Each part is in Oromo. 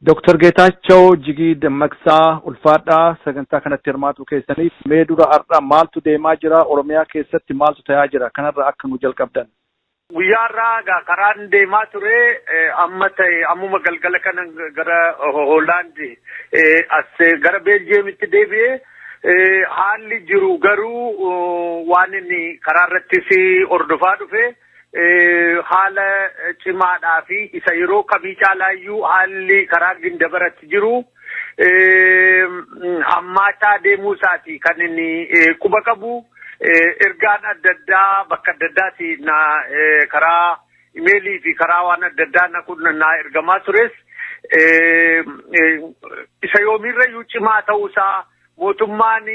Dooktar Geetaachoo Jigii Dammaqsaa, ulfaadhaa sagantaa kanatti hirmaatu keessaniif. Mee dura har'a maaltu deemaa jira? Oromiyaa keessatti maaltu ta'aa jira? Kanarra akka nu jalqabdan. Guyyaa har'aa egaa karaan deemaa ture, amma ta'e ammuma galgala kana gara Hoolaandi as gara Beeljeemitti deebi'ee, haalli jiru garuu waan inni karaa irrattis hordofaa dhufe haala cimaadhaa fi isa yeroo kamii caalaayyuu haalli karaa Gindabaratti jiru hammaataa deemuu isaati kan inni quba qabu. Ergaan adda addaa bakka adda addaati na karaa imeelii fi karaa waan adda addaa na kun na ergamaa tures isa yoomirrayyuu cimaa ta'uusaa, mootummaan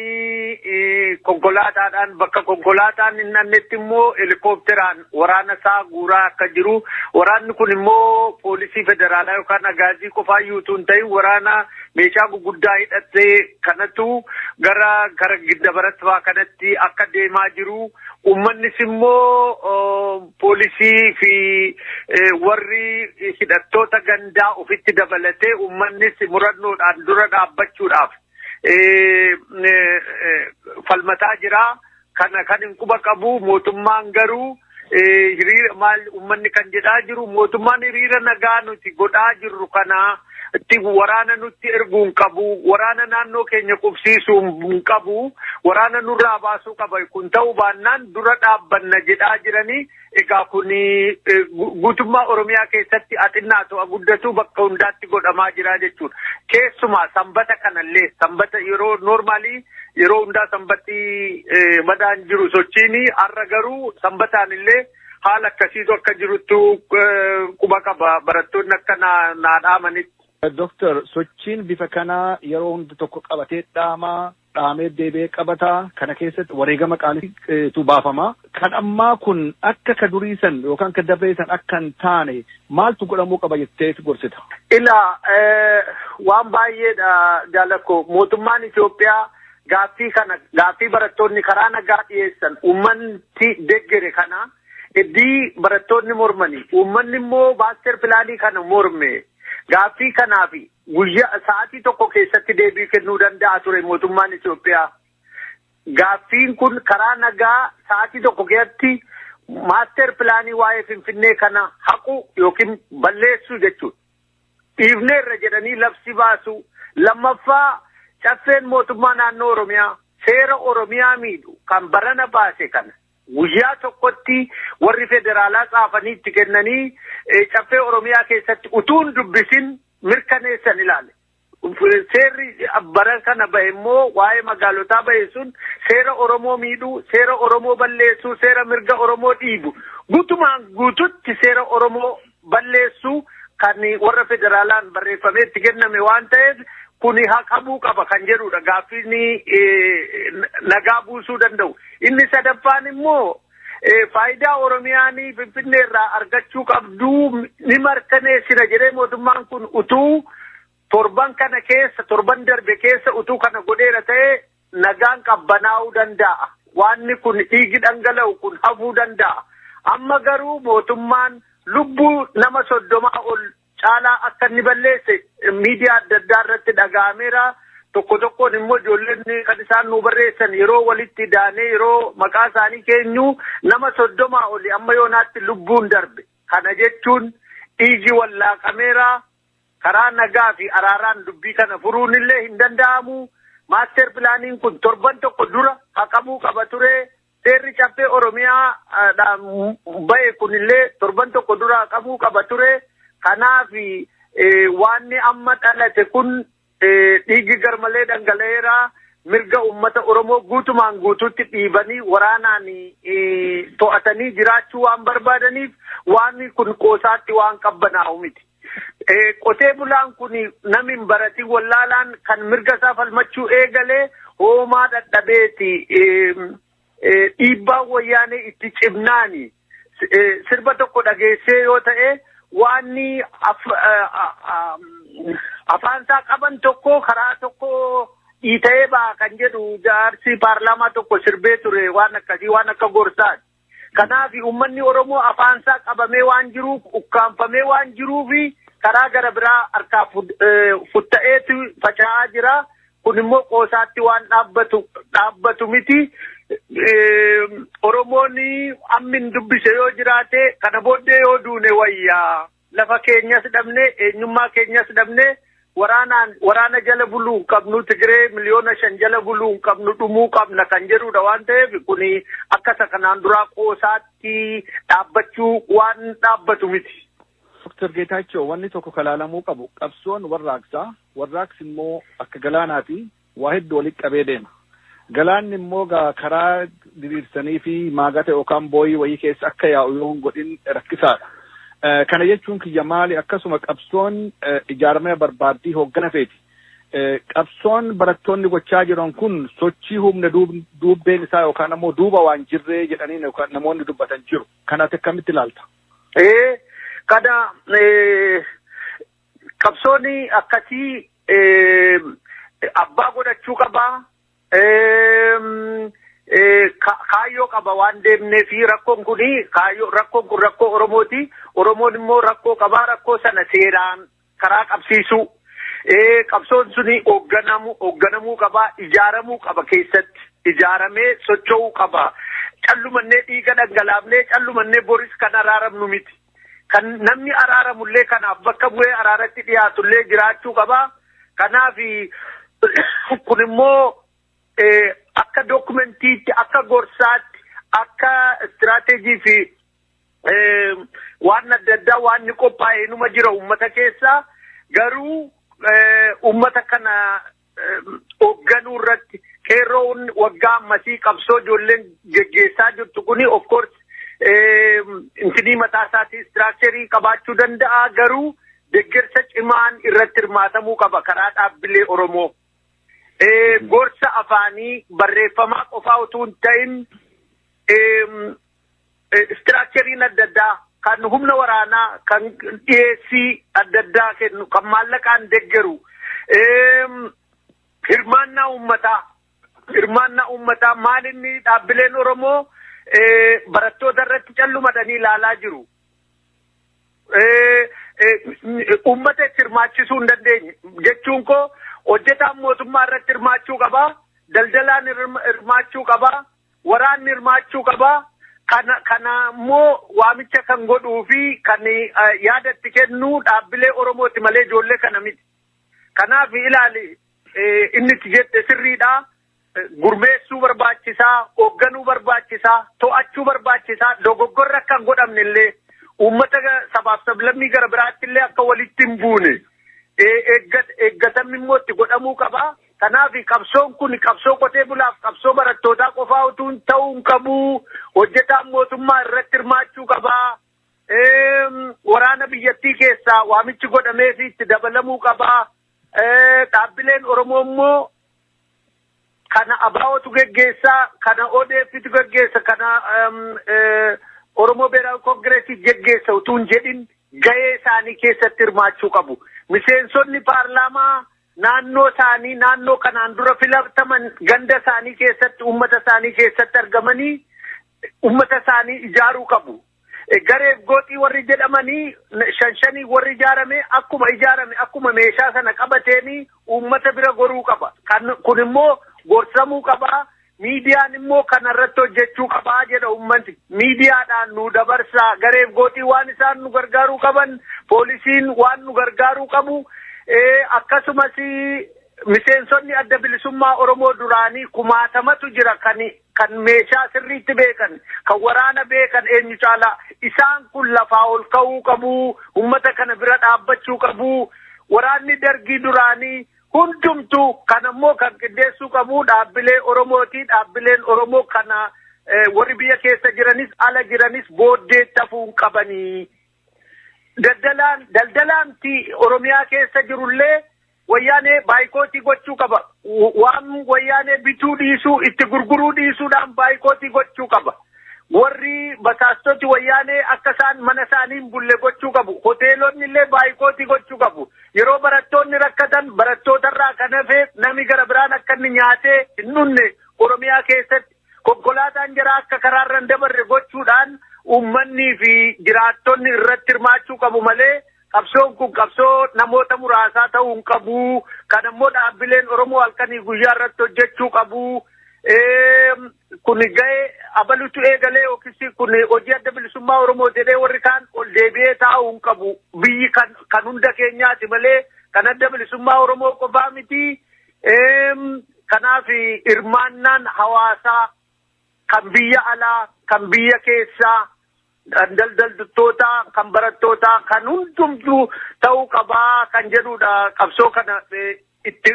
konkolaataadhaan bakka konkolaataan hin dhannetti immoo helikoophteraan waraana isaa guuraa akka jiru, waraanni kun immoo poolisii federaalaa yookaan agaazii qofaayyuu utuu hin ta'in waraana meeshaa guguddaa hidhattee kanatu gara Gindabaratti fa'aa kanatti akka deemaa jiru, uummannis immoo poolisii fi warri hidhattoota gandaa ofitti dabalatee uummannis murannoodhaan dura dhaabbachuudhaaf falmataa jira. Kana kan hin quba qabu, mootummaan garuu hiriira maal uummanni kan jedhaa jiru, mootummaan hiriira nagaa nuti godhaa jirru kana itti waraana nutti erguu hin qabu, waraana naannoo keenya qubsiisuu hin qabu, waraana nurraa baasuu qaba, kun ta'uu baannaan dura dhaabbanna jedhaa jiranii. Egaa kun guutummaa Oromiyaa keessatti xinnaa ta'u guddatu bakka hundaatti godhamaa jira jechuudha. Keessumaa sanbata kanallee, sanbata yeroo normally yeroo hundaa sanbatti madaan jiru sochiini, har'a garuu sanbataan illee haala akkasiitu akka jiruttu quba qaba, barattoonni akka naa dhaamanitti. Doktar, sochiin bifa kanaa yeroo hunda tokko qabatee dhaamaa, dhaamee deebi'ee qabataa, kana keessatti wareegama qaaliitu baafama. Kan ammaa kun akka ka durii san yookaan ka darbee san akka hin taane maaltu godhamuu qaba jettee gorsita? Ilaa, waan baay'eedha jaalakko. Mootummaan Itoophiyaa gaaffii kana, gaaffii barattoonni karaa nagaa dhiyeessan, uummanni deggere kana, iddii barattoonni mormanii uummanni immoo master planii kana morme, gaaffii kanaaf guyyaa sa'aatii tokko keessatti deebii kennuu danda'a ture mootummaan Itoophiyaa. Gaaffiin kun karaa nagaa sa'aatii tokko keessatti master planii waa'ee Finfinnee kana haqu yookiin balleessuu jechuudha. Dhiifneerra jedhanii labsi baasu. Lammaffaa, caffeen mootummaa naannoo Oromiyaa seera Oromiyaa miidhu kan barana baase kana guyyaa tokkotti warri federaalaa tsaafanii itti kennanii caffee Oromiyaa keessatti utuun dubbisin mirkaneessan ilaale. Seerri bara kana bahe immoo waa'ee magaalotaa bahe sun seera Oromoo miidhuu, seera Oromoo balleessuu, seera mirga Oromoo dhiibu, guutumaan guututti seera Oromoo balleessuu kan warra federaalaan barreeffamee itti kenname waan ta'eef kuni haqamuu qaba kan jedhudha gaaffiin nagaa buusuu danda'u. Inni sadaffaan immoo faayidaa Oromiyaan Finfinnee irraa argachuu qabdu ni mirkaneessina jedhee mootummaan kun utuu torban kana keessa, torban darbe keessa utuu kana godheera ta'ee nagaan qabbanaa'uu danda'a. Waanni kun dhiigi dhangala'u kun hafuu danda'a. Amma garuu mootummaan lubbuu nama 30 ol caalaa akka inni balleesse miidiyaa adda addaa irratti dhaga'ameera. Tokko tokkoon immoo ijoolleen kan isaan nu barreessan yeroo walitti daanee yeroo maqaa isaanii keenyu nama 30 oli amma yoonaatti lubbuun darbe. Kana jechuun dhiigi wallaaqameera. Karaa nagaa fi araaraan dubbii kana furuun illee hin danda'amu. Master planiin kun torban tokko dura haqamuu qaba ture. Seerri caffee Oromiyaa bahe kunillee torban tokko dura haqamuu qaba ture. Kanaaf waanni amma dhalate kun dhiigi garmalee dhangala'eera. Mirga uummata Oromoo guutumaan guutuutti dhiibanii waraanaan to'atanii jiraachuu waan barbaadaniif waan kun qoosaatti waan qabbanaa'u miti. Qotee bulaan kun namni hin baratin wallaalaan kan mirga isaa falmachuu eegalee hoomaa dadhabeeti, dhiibbaan wayyaanee itti cimnaani, sirba tokko dhageessee yoo ta'e waanni afaan isaa qaban tokko karaa tokko dhiita'ee ba'a kan jedhu jaarsi paarlaamaa tokko sirbee ture, waan akkasii waan akka gorsaati. Kanaaf uummanni Oromoo afaan isaa qabamee waan jiruuf, ukkaanfamee waan jiruufi Karaa gara biraa harkaa futta'eetu faca'aa jira. Kun immoo qoosaatti waan dhaabbatu miti. Oromoon ammin dubbise yoo jiraate, kana booddee yoo duune wayyaa. Lafa keenyas dhabne, eenyummaa keenyas dhabne, waraanaan waraana jala buluu hin qabnu, Tigiree 5 miliyoona jala buluu hin qabnu, dhumuu qabna kan jedhudha waan ta'eef, kuni akka isa kanaan duraa qoosaatti dhaabbachuu waan dhaabbatu miti. Dr. Geetaachoo, wanni tokko kalaalamuu qabu, qabsoon warraaqsaa, warraaqsi immoo akka galaanaati, waa hedduu walitti qabee deema. Galaanni immoo karaa diriirsanii fi maagata yookaan booyii wayii keessa akka yaa'u yoo hin godhin rakkisaadha. Kana jechuun kiyya maali? Akkasuma qabsoon ijaaramee barbaaddii hooggana feeti. Qabsoon barattoonni gochaa jiran kun sochii humna duubbeen isaa yookaan ammoo duuba waan jirree jedhanii namoonni dubbatan jiru. Kana ati akkamitti ilaalta? Kana qabsoon akkasii abbaa godhachuu qabaa. Kaayyoo qaba waan deemnee fi rakkoon kun kaayyoo, rakkoon kun rakkoo Oromooti. Oromoon immoo rakkoo qabaa, rakkoo sana seeraan karaa qabsiisuu. Qabsoon suni hoogganamuu qabaa, ijaaramuu qaba, keessatti ijaaramee socho'uu qaba. Callumannee dhiiga dhangalaafnee, callumannee boris kan araaramnu miti. Kan namni araaramullee kanaaf bakka bu'ee araaratti dhiyaatullee jiraachuu qaba. Kanaaf kun immoo akka dookumentiitti, akka gorsaatti, akka istiraateejii fi waan adda addaa waan ni qophaa'e numa jira uummata keessa. Garuu uummata kana hoogganuu irratti qeerroon waggaa ammasii qabsoo ijoolleen geggeessaa jirtu kuni, of course, intinii mataa isaatii structure qabaachuu danda'a, garuu deeggarsa cimaan irratti hirmaatamuu qaba karaa dhaabbilee Oromoo. Gorsa afaanii barreeffamaa qofaa utuu hin ta'in, structureiin adda addaa kan humna waraanaa, kan dhiyeessii adda addaa kennu, kan maallaqaan deeggaru, hirmaannaa uummataa maalinni dhaabbileen Oromoo barattoota irratti callumadhanii ilaalaa jiru. Uummata itti hirmaachisuu hin dandeenye jechuun koo, hojjetaan mootummaa irratti hirmaachuu qabaa, daldalaan hirmaachuu qabaa, waraanni hirmaachuu qabaa. Kana immoo waamicha kan godhuu fi kan yaada itti kennu dhaabbilee Oromooti malee ijoollee kana miti. Kanaaf ilaali, inni itti jette sirriidha. Gurmeessuu barbaachisaa, hoogganuu barbaachisaa, to'achuu barbaachisaa, dogoggorri akka hin godhamne illee, uummata sabaaf sablammii gara biraatti illee akka walitti hin buune eeggatamni immoo itti godhamuu qaba. Kanaaf qabsoon kun qabsoo qotee bulaaf qabsoo barattootaa qofaa utuu hin ta'uu hin qabu. Hojjetaan mootummaa irratti hirmaachuu qaba. Waraana biyyattii keessaa waamichi godhamee fi itti dabalamuu qaba. Dhaabbileen Oromoo immoo kana ABOtu geggeessaa, kana ODFtu geggeessa, kana Oromoo Beeraawi Koongireesii geggeessa utuu hin jedhin gahee isaanii keessatti hirmaachuu qabu. Miseensonni paarlaamaa naannoo isaanii, naannoo kanaan dura filataman, ganda isaanii keessatti, uummata isaanii keessatti argamanii uummata isaanii ijaaruu qabu. Gareef gooxii warri jedhamanii shan shanii warri ijaarame, akkuma ijaarame, akkuma meeshaa sana qabateenii uummata bira goruu qaba. Kan kun immoo gorsamuu qaba. Miidiyaan immoo kana irratti hojjechuu qabaa jedha uummanni. Miidiyaadhaan nu dabarsaa, gareef gooxii waan isaan nu gargaaruu qaban, poolisiin waan nu gargaaruu qabu, akkasumas miseensonni Adda Bilisummaa Oromoo duraanii kumaatamatu jira, kan meeshaa sirriitti beekan, kan waraana beekan eenyu caalaa. Isaan kun lafaa ol ka'uu qabu, uummata kana bira dhaabbachuu qabu. Waraanni Dargii duraanii hundumtuu kan ammoo kan qindeessuu qabu dhaabbilee Oromooti. Dhaabbileen Oromoo kana warri biyya keessa jiranis ala jiranis booddeetti hafuu hin qabanii. Daldalaanti Oromiyaa keessa jirullee Wayyaanee boycott gochuu qaba. Waan Wayyaanee bituu dhiisuu, itti gurguruu dhiisuudhaan boycott gochuu qaba. Warri basaastoti Wayyaanee akka isaan mana isaanii hin bulle gochuu qabu. Hoteelonni illee boycott gochuu qabu. Yeroo barattoonni rakkatan, barattootarraa kan hafe nami gara biraan akka inni nyaatee hin dhunne, Oromiyaa keessatti konkolaataan jara akka karaarra hin dabarre gochuudhaan uummanni fi jiraattonni irratti hirmaachuu qabu malee Qabsoon kun qabsoo namoota muraasaa ta'uu hin qabu. Kan immoo dhaabbileen Oromoo halkanii guyyaa irratti hojjechuu qabu. Kun ga'ee abalutu eegalee yookiis kun hojii Adda Bilisummaa Oromoo jedhee warri kaan ol deebi'ee taa'uu hin qabu. Biyyi kan hunda keenyaati malee kan Adda Bilisummaa Oromoo qofaa miti. Kanaaf hirmaannaan hawaasaa kan biyya alaa, kan biyya keessaa, kan daldaltootaa, kan barattootaa, kan hundumtuu ta'uu qabaa kan jedhudha. Qabsoo kana itti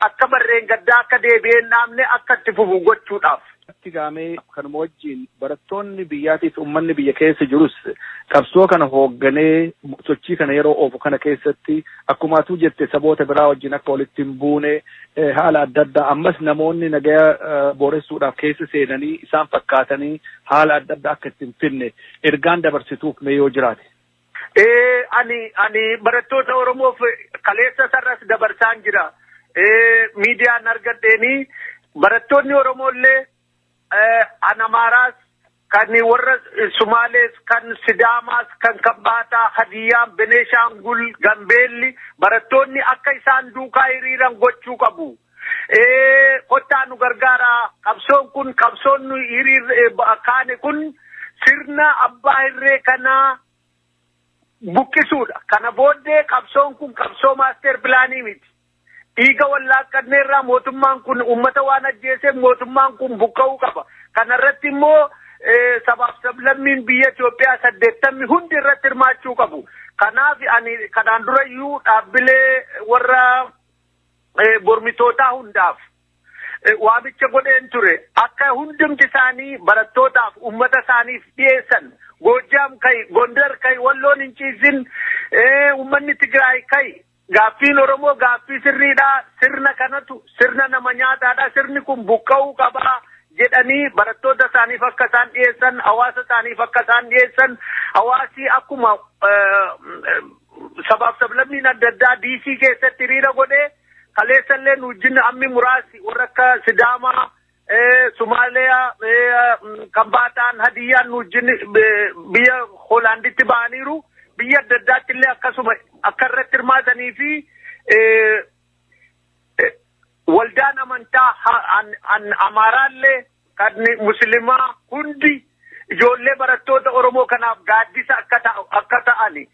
akka barreen gaddaa akka deebi'ee hin dhaabne akka itti fufu gochuudhaaf. Itti gaamee kanuma wajjin barattoonni biyyaatiif uummanni biyya keessa jirus qabsoo kana hoogganee sochii kana yeroo oofu kana keessatti akkuma atuu jette saboota biraa wajjin akka walitti hin buune, haala adda addaa ammas namoonni nagaya booressuudhaaf keessa seenanii isaan fakkaatanii haala adda addaa akka itti hin finne ergaan dabarsituuf mee yoo jiraate. Ani barattoota Oromoof kaleessa sarras dabarsaan jira. Miidiyaan argadheeni barattoonni Oromoo illee an Amaaraas, kan warra Sumaalees, kan Sidaamaas, kan Kabbaataa, Hadiyyaa, Beneeshaangul, Gambeelli barattoonni akka isaan duukaa hiriiran gochuu qabu. Kottaa nu gargaara. Qabsoon kun, qabsoon nu hiriir kaane kun sirna abbaa hirree kanaa buqqisuudha. Kana booddee qabsoon kun qabsoo master planii miti. Dhiiga wallaaqqanneerraa mootummaan kun uummata waan ajjeeseef mootummaan kun buqqa'uu qaba. Kanarratti immoo sabaaf sablammiin biyya Itoophiyaa 80 hundi irratti hirmaachuu qabu. Kanaaf ani kanaan durayyuu dhaabbilee warra mormitootaa hundaaf waamicha godheen ture. Akka hundumti isaanii barattootaaf uummata isaaniif dhiyeessan. Goojjaam ka'i, Gondar ka'i, Walloon hin ciisin, uummanni Tigraay ka'i. Gaaffiin Oromoo gaaffii sirriidha. Sirna kanatu sirna nama nyaataadha. Sirni kun buqqa'uu qaba jedhanii barattoota isaaniif akka isaan dhiyeessan, hawaasa isaaniif akka isaan dhiyeessan, hawaasi akkuma sabaaf sablammiin adda addaa DC keessatti hiriira godhee kaleessallee nu wajjin ammi muraasi warra akka Sidaamaa, Sumaaliyaa, Kambaataan, Hadiyyaan nu wajjin biyya Hoolaanditti ba'aniiru. Biyya adda addaatti illee akkasuma akka irratti hirmaatanii fi waldaan amantaa Amaaraallee kan Musliimaa hundi ijoollee barattoota Oromoo kanaaf gaaddisa akka ta'ani.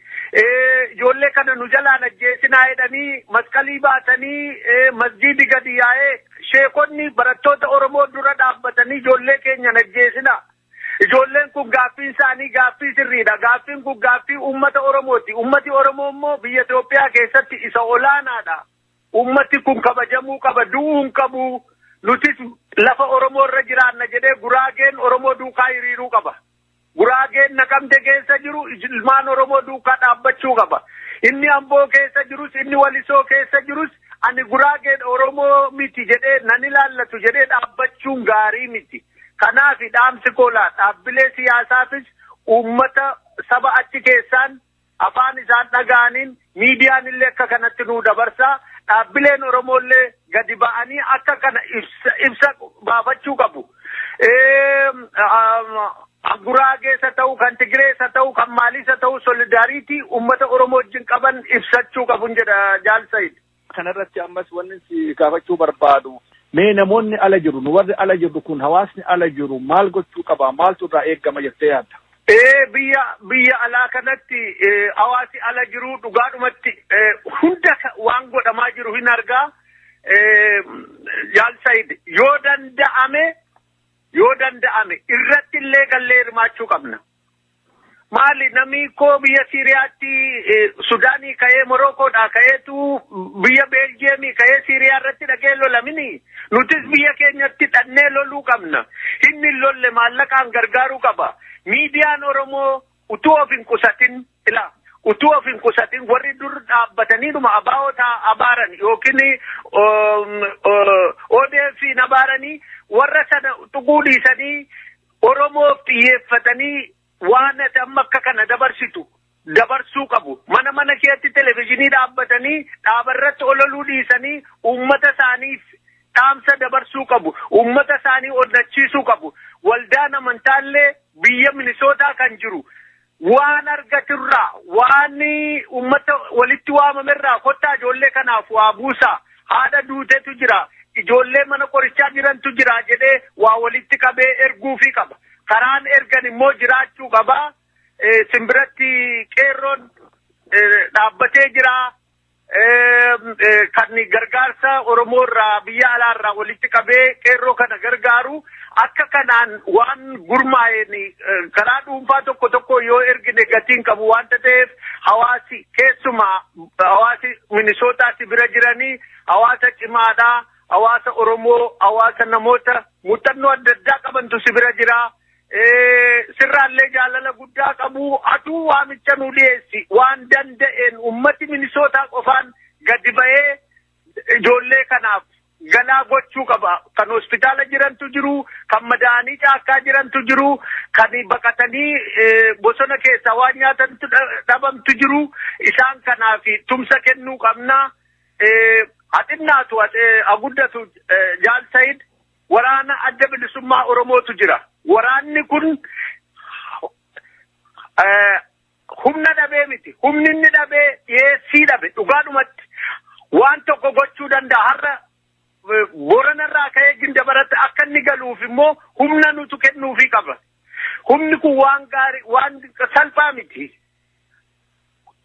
Ijoollee kana nu jalaan ajjeesinaa jedhanii masqalii baatanii masjiidi gadi yaa'ee sheekonni barattoota Oromoo dura dhaabbatanii ijoollee keenya ajjeesinaa. Ijoolleen kun gaaffiin isaanii gaaffii sirriidha. Gaaffiin kun gaaffii uummata Oromooti. Uummati Oromoo immoo biyya Itoophiyaa keessatti isa olaanaadha. Uummati kun kabajamuu qaba, du'uu hin qabu. Nutis lafa Oromoo irra jiraanna jedhee Guraageen Oromoo duukaa hiriiruu qaba. Guraageen Naqamte keessa jiru ilmaan Oromoo duukaa dhaabbachuu qaba. Inni Amboo keessa jirus, inni Walisoo keessa jirus ani Guraageen Oromoo miti jedhee nan ilaallatu jedhee dhaabbachuun gaarii miti. Kanaaf dhaamsi koolaa dhaabbilee siyaasaafis uummata saba achi keessaan afaan isaan dhaga'aniin miidiyaan illee akka kanatti nuu dabarsaa. Dhaabbileen Oromoo illee gadi ba'anii akka kana ibsa baafachuu qabu. Guraageessa ta'uu, kan Tigireessa ta'uu, kan Maaliisa ta'uu solidaariitii uummata Oromoo wajjin qaban ibsachuu qabu jedha Jaal Sayid. Kanarratti ammas wanni si gaafachuu barbaadu. Mee namoonni ala jiru, nu warri ala jirru kun, hawaasni ala jiru maal gochuu qaba, maaltu irraa eeggama jettee yaadda? Biyya alaa kanatti hawaasi ala jiru dhugaadhumatti hunda waan godhamaa jiru hin argaa. Jaal Sayid, yoo danda'ame irratti illee gallee hirmaachuu qabna. Maali, namni koo biyya Siiriyaatti Sudaanii ka'ee, Morookoodhaa ka'eetu biyya Beeljeemii ka'ee Siiriyaa irratti dhaqee lolamini. Nutis biyya keenyatti dhannee loluu qabna. Inni hin lolle maallaqaan gargaaruu qaba. Miidiyaan Oromoo utuu of hin qusatin, ila utuu of hin qusatin, warri dur dhaabbataniidhuma abaa'ota abaaran yookiin ODF abaaranii warra sana tuquu dhiisanii Oromoof xiyyeeffatanii waan ati amma akka kana dabarsitu dabarsuu qabu. Mana mana keessatti televizhinii dhaabbatanii dhaabarratti ololuu dhiisanii uummata isaaniif dhaamsa dabarsuu qabu. Uummata isaanii onnachiisuu qabu. Waldaan amantaallee biyya Minisootaa kan jiru Waan argaturraa, waan uummata walitti waamamerraa kottaa ijoollee kanaaf waa buusaa, haadha duutetu jira, ijoollee mana qorichaa jirantu jira jedhee waa walitti qabee erguufii qaba. Karaan ergan immoo jiraachuu qaba. Simbiratti qeerroon dhaabbatee jira. Kan gargaarsa Oromoo irraa biyya alaarraa walitti qabee qeerroo kana gargaaru akka kanaan waan gurmaa'een karaa dhuunfaa tokko tokko yoo ergine gatiin qabu waanta ta'eef, hawaasi, keessumaa hawaasi Minisootaasi bira jiranii, hawaasa cimaadhaa, hawaasa Oromoo, hawaasa namoota muuxannoo adda addaa qabantu si bira jira. Sirraallee jaalala guddaa qabu. Atuu waamicha nu dhiyeessi. Waan danda'een ummati Minisootaa qofaan gadi ba'ee ijoollee kanaaf galaa gochuu qaba. Kan hospitaala jirantu jiru, kan madaanii caakkaa jirantu jiru, kan baqatanii bosona keessaa waan nyaatantu dhabamtu jiru. Isaan kanaaf tumsa kennuu qabna. Haxinnaatu haguddatu, Jaal Sayid, waraana Adda Bilisummaa Oromootu jira. Waraanni kun humna dhabee miti. Humni inni dhabee dhiyeessii dhabe. Dhugaadhumatti waan tokko gochuu danda'a. Har'a Booranarraa ka'ee Gindabaratti akka inni galuuf immoo humna nutu kennuufii qaba. Humni kun waan gaarii, waan salphaa miti.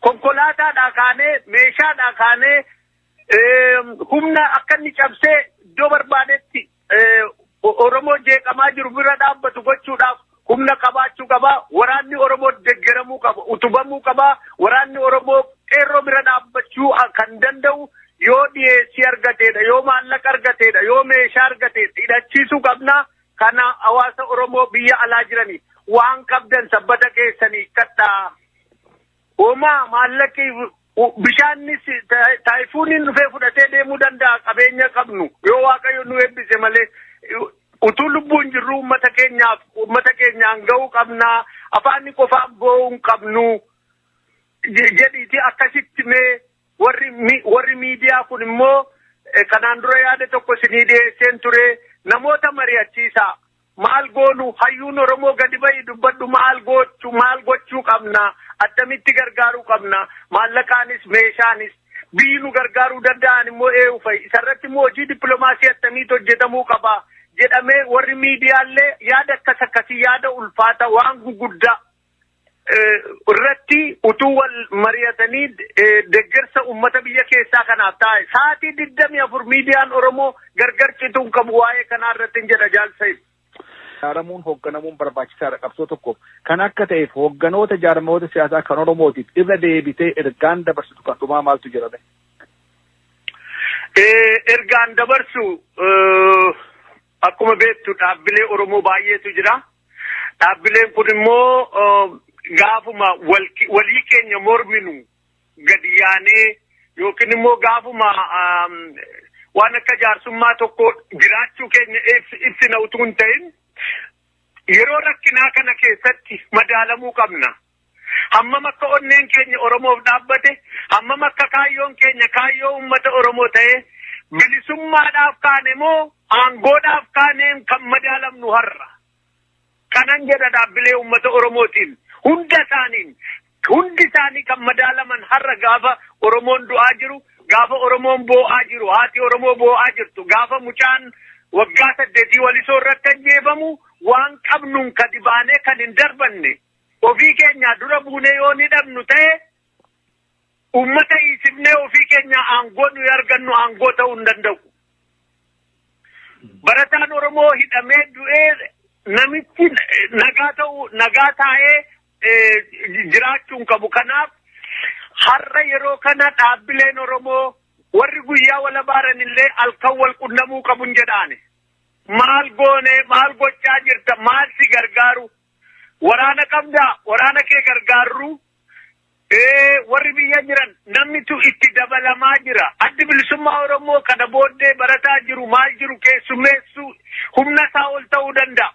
Konkolaataadhaa kaanee, meeshaadhaa kaanee, humna akka inni cabsee iddoo barbaadetti Oromoo jeeqamaa jiru bira dhaabbatu gochuudhaaf humna qabaachuu qaba. Waraanni Oromoo deeggaramuu qaba, utubamuu qaba. Waraanni Oromoo qeerroo bira dhaabbachuu kan danda'u yoo dhiyeessii argateedha, yoo maallaqa argateedha, yoo meeshaa argateedha. Hidhachiisuu qabna. Kana hawaasa Oromoo biyya alaa jiranii waan qabdan sabbata keessanii kadhaa. Homaa maallaqi bishaannis taayifuuniin dhufee fudhatee deemuu danda'a qabeenya qabnu yoo Waaqayyo nu eebbise malee. Utuu lubbuun jirru uummata keenyaaf, uummata keenyaan ga'uu qabnaa, afaanni qofaan boo'uu hin qabnu jedhiiti. Akkasitti mee warri miidiyaa kun immoo kanaan dura yaada tokko isinii dhiyeesseen ture, namoota mari'achiisaa. Maal goonu? Hayyuun Oromoo gadi ba'i dubbadhu. Maal gochuu qabna? Attamitti gargaaruu qabna? Maallaqaanis meeshaanis biyyi nu gargaaruu danda'an immoo eenyu fa'i? Isarratti immoo hojii dippiloomaasii attamiitu hojjetamuu qaba jedhamee warri miidiyaallee yaada akkas akkasii, yaada ulfaata waan guguddaa irratti utuu wal mari'atanii deeggarsa uummata biyya keessaa kanaaf taa'e, sa'aatii 24 miidiyaan Oromoo gargar cituu hin qabu waa'ee kanaa irratti hin jedha, Jaal Sayid. Ijaaramuun hoogganamuun barbaachisaadha qabsoo tokkoof. Kan akka ta'eef hoogganoota jaarmoota siyaasaa kan Oromootiif irra deebitee ergaan dabarsitu kan dhumaa maaltu jira? Ergaan dabarsu, akkuma beektu dhaabbilee Oromoo baay'eetu jira. Dhaabbileen kun immoo gaafuma walii keenya morminu gadi yaanee yookiin immoo gaafuma waan akka jaarsummaa tokko jiraachuu keenya ibsina utuu hin ta'in, yeroo rakkinaa kana keessatti madaalamuu qabna. Hammam akka onneen keenya Oromoof dhaabbate, hammam akka kaayyoon keenya kaayyoo uummata Oromoo ta'e, bilisummaadhaaf kaane moo aangoodhaaf kaaneen kan madaalamnu har'a. Kanan jedha dhaabbilee uummata Oromootiin, hunda isaaniin, hundi isaanii kan madaalaman har'a, gaafa Oromoon du'aa jiru, gaafa Oromoon boo'aa jiru, haati Oromoo boo'aa jirtu, gaafa mucaan waggaa 8 Walisoo irratti ajjeefamu, waan qabnuun kadi baanee kan hin darbanne ofii keenya dura buunee yoo ni dhabnu ta'e, uummata hiisifnee ofii keenya aangoo nuyi argannu aangoo ta'uu hin danda'u. Barataan Oromoo hidhamee du'ee namichi nagaa ta'u nagaa taa'ee jiraachuu hin qabu. Kanaaf har'a yeroo kana dhaabbileen Oromoo warri guyyaa wal abaaran illee halkan wal qunnamuu qabun jedhaani. Maal goone? Maal gochaa jirta? Maal si gargaaru? Waraana qabdaa? Waraana kee gargaarru? Warri biyya jiran namnitu itti dabalamaa jira. Addi Bilisummaa Oromoo kana booddee barataa jiru maal jiru keessummeessuu humna isaa ol ta'uu danda'a.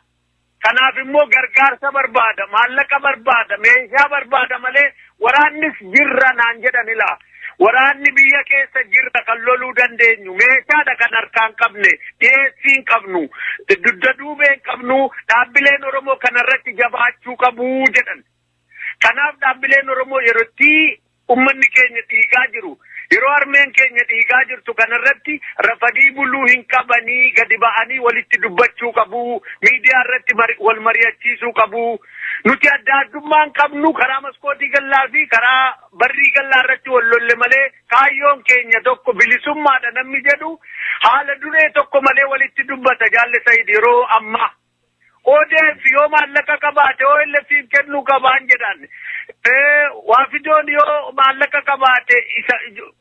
Kanaaf immoo gargaarsa barbaada, maallaqa barbaada, meeshaa barbaada malee waraannis jirra naan jedhan ilaa. Waraanni biyya keessa jirra kan loluu dandeenyu, meeshaadha kan harkaan qabne, dhiyeessii hin qabnu, dugda duubee hin qabnu, dhaabbileen Oromoo kanarratti jabaachuu qabu jedhan. Kanaaf dhaabbileen Oromoo yerootti uummanni keenya dhiigaa jiru, yeroo harmeen keenya dhiigaa jirtu kanarratti rafanii buluu hin qabanii, gadi ba'anii walitti dubbachuu qabu, miidiyaa irratti wal mari'achiisuu qabu. Nuti adda addummaan qabnu karaa maskootii gallaa fi karaa barrii gallaa irratti wal lolle malee, kaayyoon keenya tokko bilisummaadha namni jedhu haala duree tokko malee walitti dubbata, Jaalle Sayid, yeroo ammaa. ODF yoo maallaqa qabaate OLF kennuu qabaan jedhan. Waafidoon yoo maallaqa qabaate isa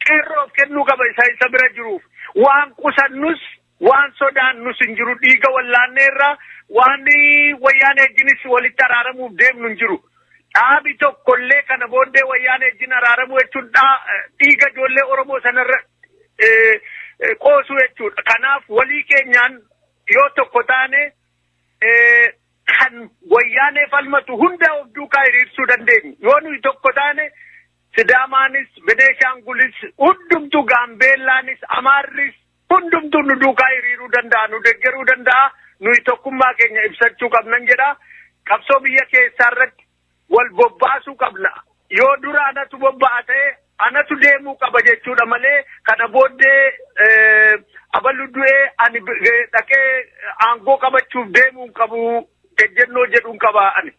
qeerroof kennuu qaba isa bira jiruuf. Waan qusannus waan sodaannus hin jiru, dhiiga wallaanneerra, waan wayyaanee wajjinis walitti araaramuuf deemnu hin jiru. Dhaabi tokkollee kana booddee wayyaanee wajjin araaramuu jechuun dhiiga ijoollee Oromoo sanarra qoosuu jechuudha. Kanaaf walii keenyaan yoo tokko taane, kan wayyaanee falmatu hunda of duukaa hiriirsuu dandeenya. Yoo nuyi tokko taane, Sidaamaanis, Beneeshaangulis, hundumtuu, Gaambeellaanis, Amaarris hundumtuu nu duukaa hiriiruu danda'a, nu deeggaruu danda'a. Nuyi tokkummaa keenya ibsachuu qabnan jedha. Qabsoo biyya keessaa irratti wal bobbaasuu qabna. Yoo dura anatu bobba'a ta'e, anatu deemuu qaba jechuudha malee, kana booddee aballu du'ee ani dhaqee aangoo qabachuuf deemuu hin qabu ejjennoo jedhuun qaba ani.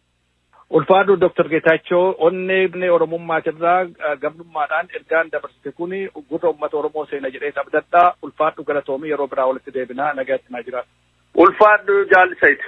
Ulfaadhu, Dr. Geetaachoo, onnee Oromummaatirraa gamnummaadhaan ergaan dabarsite kun gurra uummata Oromoo seena jedhee abdadhaa. Ulfaadhu, galatoomii, yeroo biraa walitti deebinaa, nagaatti naa jiraadhu. Ulfaadhu, Jaalli Sayid.